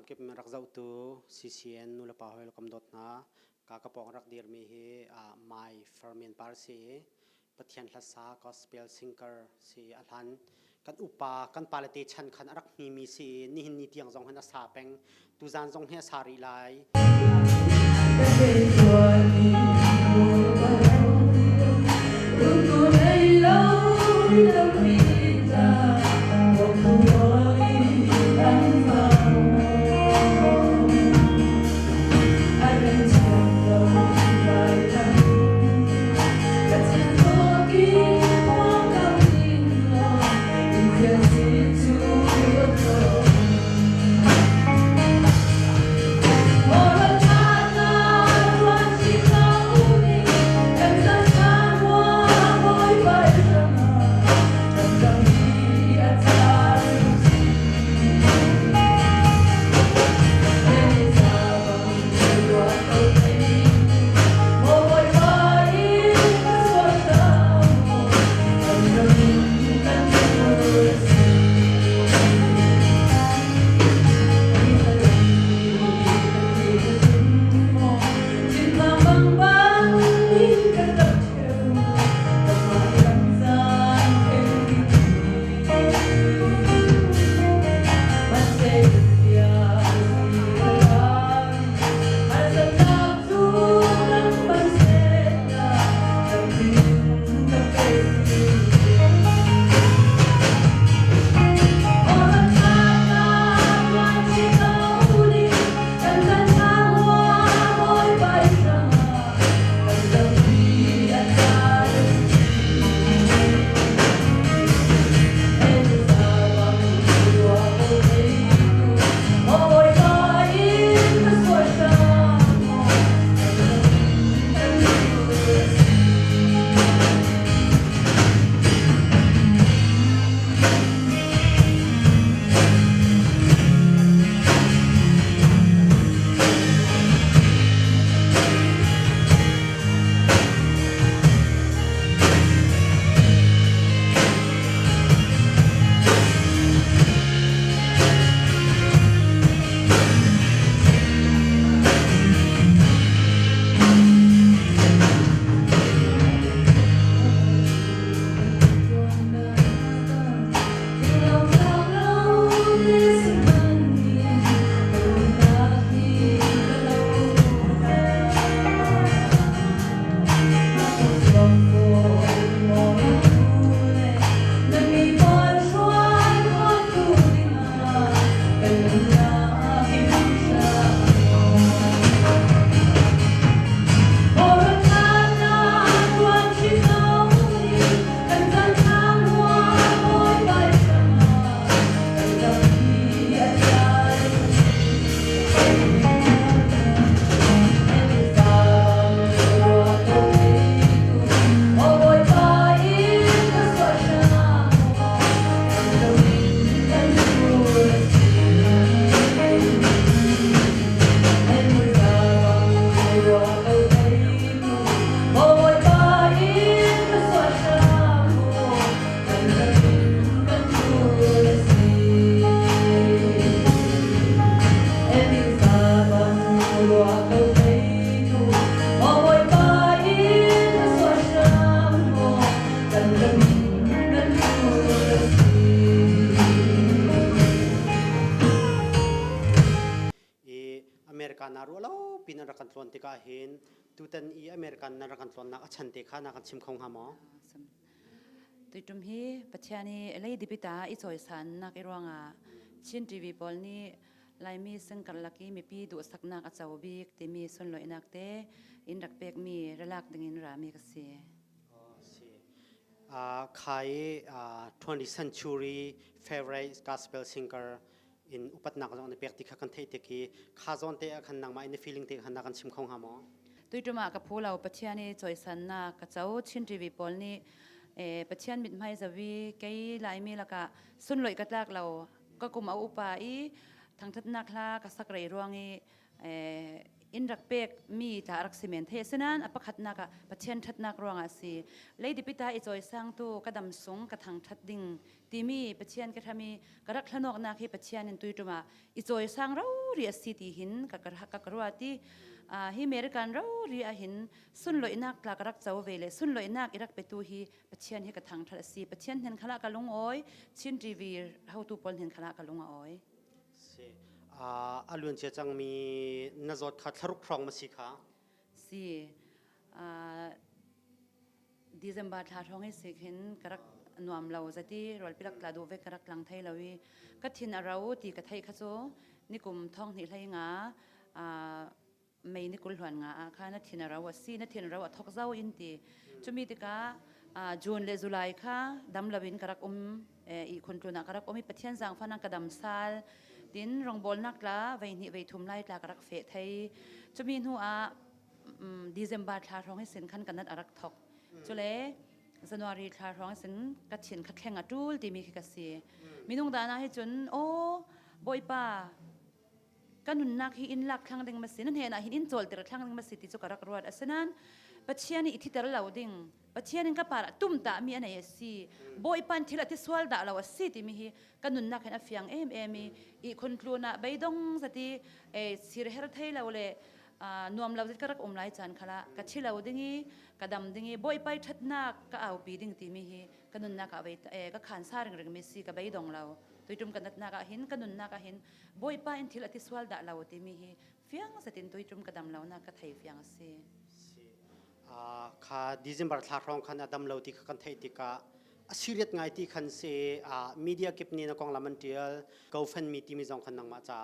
Ramkip in rak zohtu CCN nulepa hawi kam dawt hna ka ka pawng rak dirmi hi Mai Fermin Par si Pathian hlasa gospel singer si a hlan kan upa kan pale te chan khan a rak hmimi si nihin ni tiang zong hin a sa peng tuzan zong hi a sa rih lai. I America na ruah lo pin an rak kan tlawn tikah hin tutan i American na rak kan tlawnnak a chan te kha na kan chim kho hnga maw? Tuitum hi Pathian i leidipita i cawisannak i ruangah Chin TV pawl nih Laimi singkarlak i mipi duhsaknak a co bik timi sunlawihnak te in rak pekmi ralak dingin rami ka si. Si. Kha i 20th century favorite gospel singer in upatnak zong na pek ti kha kan theih tik i kha zawn te ah khan nangmah in na feeling te khan na kan chim kho hnga maw? Tuitum ah ka phu lo Pathian i cawisannak ka co Chin TV pawl nih Pathian mithmai zawi kei Laimi lakah sunlawih ka tlak lo ka kum a upa i thangthatnak hla ka sak rei ruang i. In rak pek mi tla rak si men thei. Asinain a pakhatnak ah Pathian ṭhatnak ruangah a si. Leidipita i cawisangtu ka dam sung ka thangṭhat ding timi Pathian ka hram i ka rak hlanawknak hi Pathian in tuiṭum ah i cawisang rori a si ti hin ka ka ka ruat i hi American rori ah hin sunloihnak tla ka rak co ve le sunloihnak i rak petu hi Pathian hi ka thangṭhat a si. Pathian hnen khala ka lungawi, Chin TV hotu pawl hnen khala ka lung a awi. Si. A luan cia cangmi na zawt kha thlaruk hrawng ma si kha? Si. December thla hrawng i si khin ka rak nuam lo zati rualpi rak tla duh ve ka rak lang thei lo i ka thin a ro ti ka theih kha cu nikum thong hnih hlei nga mei ni 20 hluan nga ah kha na thin a ro a si na thin ro a thok zau in ti chumi tikah June le July kha dam lo in ka rak um i khuntlun ah ka rak um i Pathian zaangfan ka dam sal tin rongbawlnak tla vei hnih vei thum lai tla ka rak fe thei chumi hnu ah December thla hrawng hi sin khan ka nat a rak thok cule January thla hrawng sin ka thin kha thleng a tul timi khi ka si minung dana hi cun o bawipa ka nunnak hi in lak thlang ding ma si na hnen ah hin in cawlter thlang ding ma si ti cu ka rak ruat asinain Pathian i thiter lo ding Pathian in ka par tum ta mi anei a si Bawipa thil a ti sual dah lo a si timi hi ka nunnak hin a fiang em em i i khun tlun ah beidong zati e sir her thei lo le nuam lo zit ka rak um lai caan khala ka thi lo ding i ka dam ding i Bawipa thatnak ka aupi ding timi hi ka nunnak ah ka khan sa ring ring mi si ka beidong lo tuitum ka natnak ah hin ka nunnak ah hin Bawipa in thil a ti sual dah lo timi hi fiang zetin tuitum ka dam lo na ka thei fiang a si. Kha December thla hrawng khan a dam lo ti kha kan theih tikah a serious ngai ti khan si media kip nih na konglam an tial GoFundMe timi zong khan nangmah ca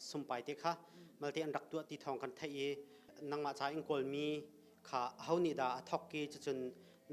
sumpai te kha malte an rak tuah ti thawng kan theih i nangmah ca in kawlmi kha ho nih dah a thok ki cucun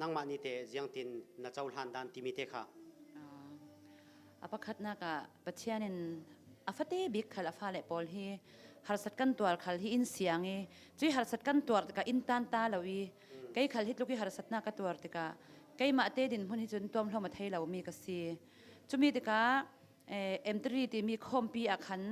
nangmah nih te ziangtin na cohlan dan timi te kha A pakhatnak ah Pathian in a fate bik khal a fale pawl hi harsat kan tuar khal hi in siang i cui harsat kan tuar tikah in tan ta lo i kei khal hi tluk i harsatnak ka tuar tikah keimah te din hmun hi cun tuamhlawm a thei lo mi ka si cumi tikah M3 timi khawmpi ah khan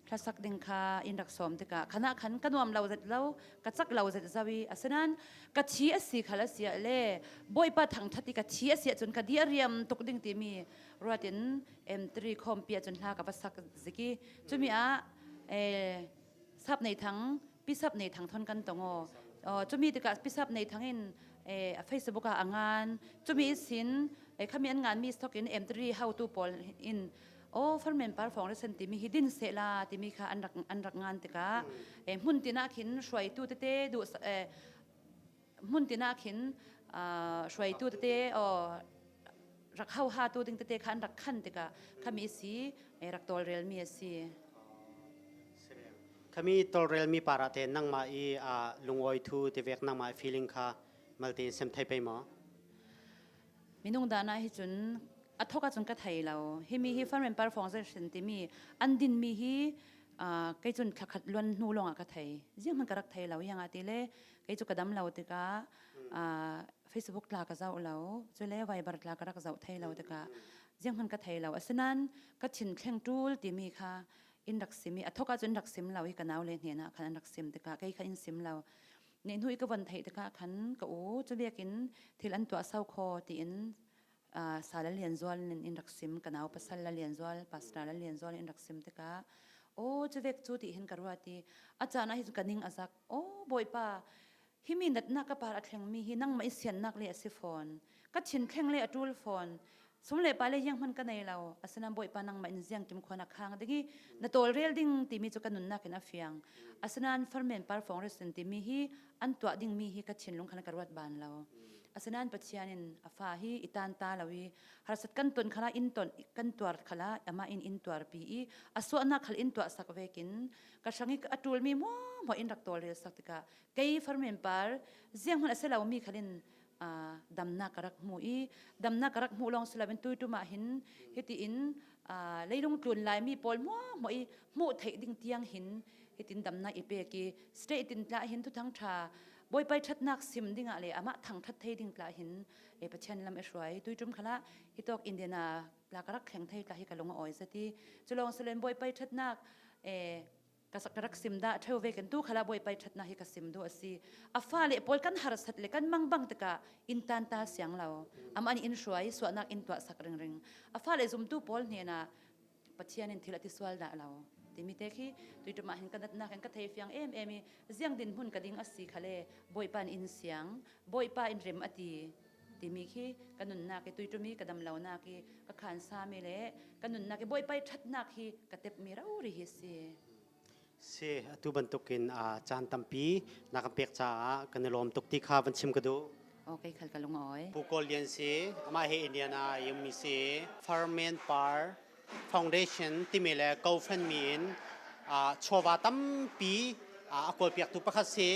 hlasak ding kha in rak sawm tikah khan ah khan ka nuam lo zet lo ka cak lo zet zau i asinain ka thi a si khal a si ah le bawipa thangthat i ka thi a si ahcun ka di a riam tuk ding timi ruat in M3 khawmpi ahcun hla ka va sak ziki cumi ah sap nei thang pisap nei thang thon kan tong aw cumi tikah pisap nei thang in a Facebook ah a ngan cumi sin khami an ngan mi stock in M3 how tu pawl in o farmen par fong resen timi hi din se la timi kha an rak an rak ngan tikah hmun tina khin hruaitu tete du hmun tina khin hruaitu tete o rak hau ha tu ding tete kha an rak khan tikah khami si rak tawlrel mi a si. Khami tawlrel mi para te nangmah i lungawi thu te vek nangmah feeling kha malte sem thei pei maw? Minung dana hi cun a thok ahcun ka thei lo. Hi mi hi farmen par fong zai timi an din mi hi kei cun thlakhat luan hnu lawng ah ka thei. Ziang hman ka rak thei lo yang ah ti le kei cu ka dam lo tikah Facebook tla ka zoh lo cule Viber tla ka rak zoh thei lo tikah ziang hman ka thei lo asinain ka thin thleng ṭul timi kha in rak sim i a thok ahcun rak sim lo i ka nau le hnen ah khan an rak sim tikah kei kha in sim lo ne hnu i ka von theih tikah khan ka u cu biakin thil an tuah sau kho tiin sala lian zual in in rak sim ka nau pasal la lian zual pastor la lian zual in rak sim tikah o cu vek cu ti hin ka ruat i a caan ah hi ka ning a zak o bawipa hi mi natnak ka par a thlengmi hi nangmah i siannak le a si fawn ka thin thleng le a ṭul fawn sum le pa le hiang hman ka nei lo asinain bawipa nangmah in ziang kim khuan a khang ding i na tawlrel ding timi cu ka nunnak in a fiang asinain farmen parfong resin timi hi an tuah dingmi hi ka thinlung khan ka ruat ban lo asinain Pathian in a fa hi i tan ta lo i harsat kan ton khala in ton kan tuar khala ama in in tuar pi i a suahnak khal in tuah sak vekin ka hrang i a ṭulmi mo mo in rak tawlrel sak tikah kei farmen par ziang hmanh a si lomi khalin damnak ka rak hmu i damnak ka rak hmuh lawng si loin tuitum ah hin hiti in leilung tlun laimi pawl hmuahhmuah i hmuh theih ding tiang hin hitin damnak i pek i state in tla hin thuthang tha bawipai thatnak sim dingah le amah thang that thei ding tla hin e Pathian lam e hruai tuitum khala hitok Indiana la ka rak thleng thei tla hi ka lung a awi zati culong silen bawipai thatnak e. Ka rak sim dah theu ve kan tu khala bawipai thatna hi ka sim du asi. A fa le pawl kan harsat le kan mang bang tikah in tan ta siang lo. Am an in hruai suahnak in tuah sak ring ring. A fa le zumtu pawl hnen ah Pathian in thil a ti sual dah lo. Timi te khi tuitum ah hin ka natnak in ka thei fiang em em i ziang din hmun ka ding asi khale Bawipa in siang Bawipa in rem ati timi khi ka nunnak i tuitum i ka dam lonak i ka khan sami le ka nunnak i Bawipa i ṭhatnak hi ka tepmi rori hi si. Si atu bantukin caan tampi na kan pek caah kan i lawm tuk ti kha van chim ka duh. Okay, khal ka lung oi. Pu Kawl Lian si, amah hi Indiana yummi si, Farmen Par Foundation timi le GoFundMe in chawva tampi a kawlpiaktu pakhat si.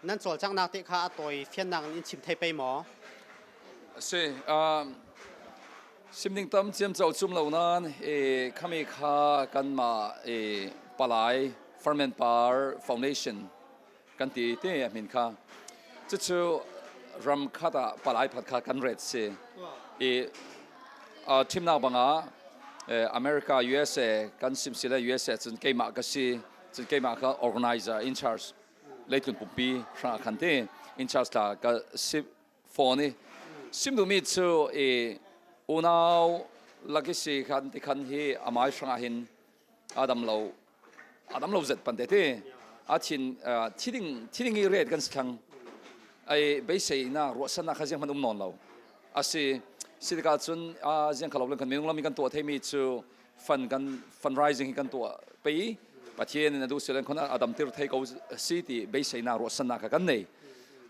Nan cawlcanghnak te kha a tawi fiannak in chim thei pei maw? Si, simning tam ciamco cum lo nain khami kha kanmah palai Farmen Par Foundation kan ti te a min kha. Cucu ram khat ah palai phat kha kan ret si. I thimnak bangah America USA kan sim si le USA cun keimah ka si cun keimah kha organizer in charge leitlun pumpi hrang khan te in charge tla ka si phone i sim duhmi cu i unau laki si khan ti khan hi amai hrangah hin adam lo adam lo zet pan te te a thin thiding thiding i ret kan si thlang ai beisei na ruahsan na kha ziang man um non lo asi sitika cun a ziang khalo kan minung lami kan tuah theimi cu fund kan fundraising hi kan tuah pei Pathian in a duh silen khon adam tir thei ko si ti beiseinak ruahsannak kha kan nei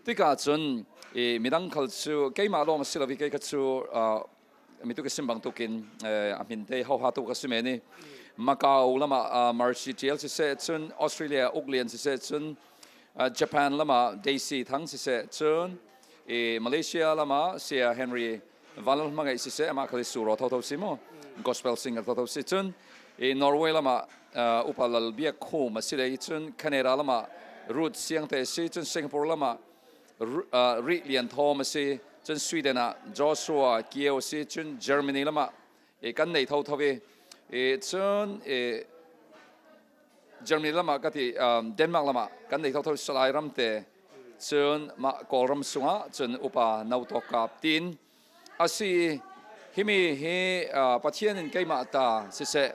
tikah cun i midang khal cu keimah lawng si lo i kei kha cu mitu ka sim bantukin a min te ho ha tu ka si me ni Macau lama Marcy Tiel si se cun Australia Uklian si se cun Japan lama Daisy Thang si se cun i Malaysia lama Sia Henry Vanlal hmangaih siseh amah khal suro tho tho si mu gospel singer tho tho si cun i Norway lama upa lal biak khum a si le cun Canada lama Ruth Siangte si cun Singapore lama Ri Lian Thawm a si cun Sweden ah Joshua Kio si cun Germany lama i kan nei tho tho i i cun i Germany lama ka ti Denmark lama kan nei tho tho Salai ram te Cun mah Kawlram sungah cun upa no kap tin a si himi hi Pathian in keimah ta siseh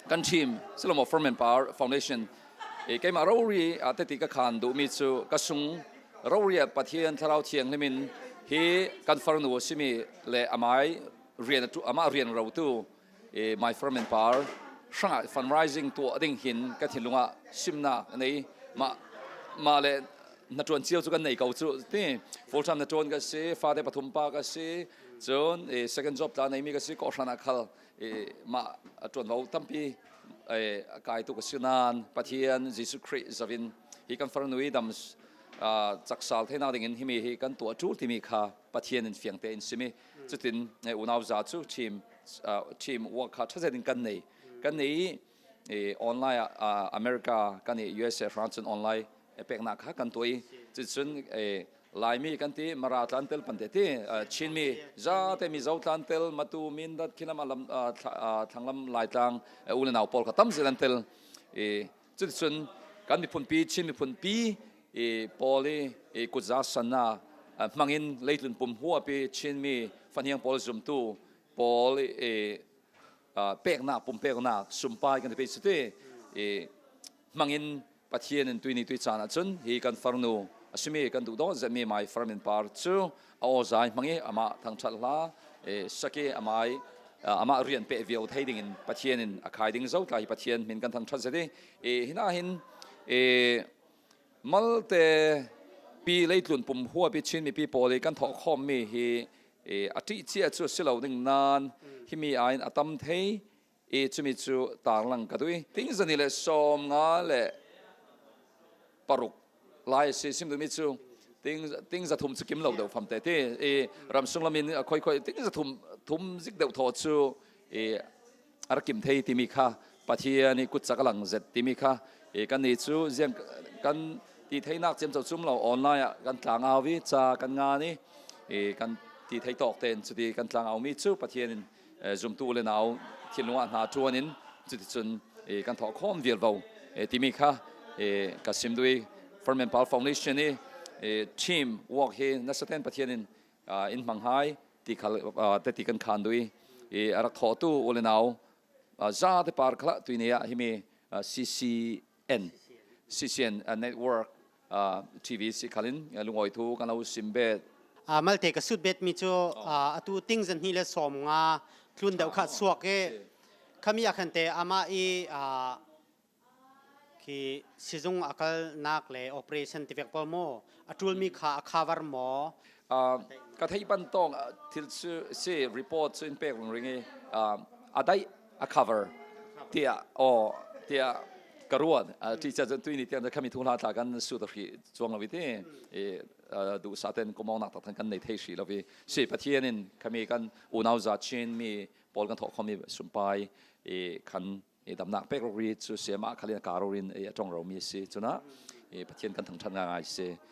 kan team Salomo Ferment Power Foundation i keimah rori a teti ka khan duhmi cu ka sung rori ah Pathian Thlarau Thianghlim in hi kan farnu a simi le amai rian amah rian rotu i my Ferment Power hrangah fundraising tuah ding hin ka thinlung ah simnak a nei mah mah le na ṭuan cio cu kan nei ko cu ti full time na ṭuan ka si fate pathum pa ka si cun second job tla neimi ka si kawhhran ah khal mah ṭuanvo tampi kai tu ka si nain Pathian Jesuh Khrih zavin hi kan farnu i dam caksal thenak ding in himi hi kan tuah ṭul timi kha Pathian in fiang tein simi cutin unau za cu team team work kha ṭha in kan nei kan nei i online ah America kan i USA France cun online peknak kha kan tuah i cucun Laimi kan ti Mara tlan tel pan te ti Chinmi zate Mizo tlan tel Matu Mindat khilam alam thlanglam Laitlang u le nau pawl kha tam zel an tel i cuticun kan miphun pi Chin miphun pi i pawl i kutza sanna hmangin leitlun pum huapi Chinmi fahniang pawl zumtu pawl i peknak pumpeknak sumpai kan pe ti i hmangin Pathian in tuini tui caan ahcun hi kan farnu asimi kan duh dawt zetmi mai farmin par cu a aw zai hmangi amah thangthat hla saki amai amah rian pe vio thei ding in Pathian in a khai ding zo tla hi Pathian min kan thangthat zeti i hina hin i malte pi leitlun pum hua pi Chin mipi pawl i kan thawh khawm mi hi a ṭih cia cu si lo ding nan himi ain a tam thei i chumi cu tarlang ka dui ting zani le sawm nga le paruk lai si sim dumi cu ting ting za thum chu kim lo deuh fam te ti i ramsung lamin khoi khoi ting za thum thum zik deuh tho chu i a rak kim thei timi kha Pathian i kut chak a lang zet timi kha i kan ni cu ziang kan ti theinak cem cho chum lo online ah kan tlang au i ca kan ngan i i kan ti thei tawk ten cuti kan tlang au mi cu Pathian in zumtu le nau thinlung ah hna tuan in cuticun i kan thawh khawm vial vo. Timi kha ka sim dui Ferman Pal Foundation i team work hi nasa ten Pathian in in hmang hai ti khal te ti kan khan dui i a rak thawtu u le nau za te par khala tuini ah himi CCN CCN network TV si khalin lungoi thu kan lo sim bet. Malte ka sut bet mi cu atu ting zan hni le som nga tlun deuh kha suak i khami akhan te ama i khi sizung akal nak le operation ti vek pawl maw a tul mi kha a cover maw? Ka thei ban tong thil cu si report cu in pek rung ring i a dai a cover tiah o tiah ka ruat ti cha tui ni tiang khami thu hla tla kan su ta hri chuang lo ti i du sa ten komong nak tak kan nei thei hri lo vi si Pathian in khami kan unau za Chin mi pawl kan thok khomi sumpai i khan i damnak pek ri cu siama khalin karo rin i atong ro mi si chuna i Pathian kan thangthat nga ngai si.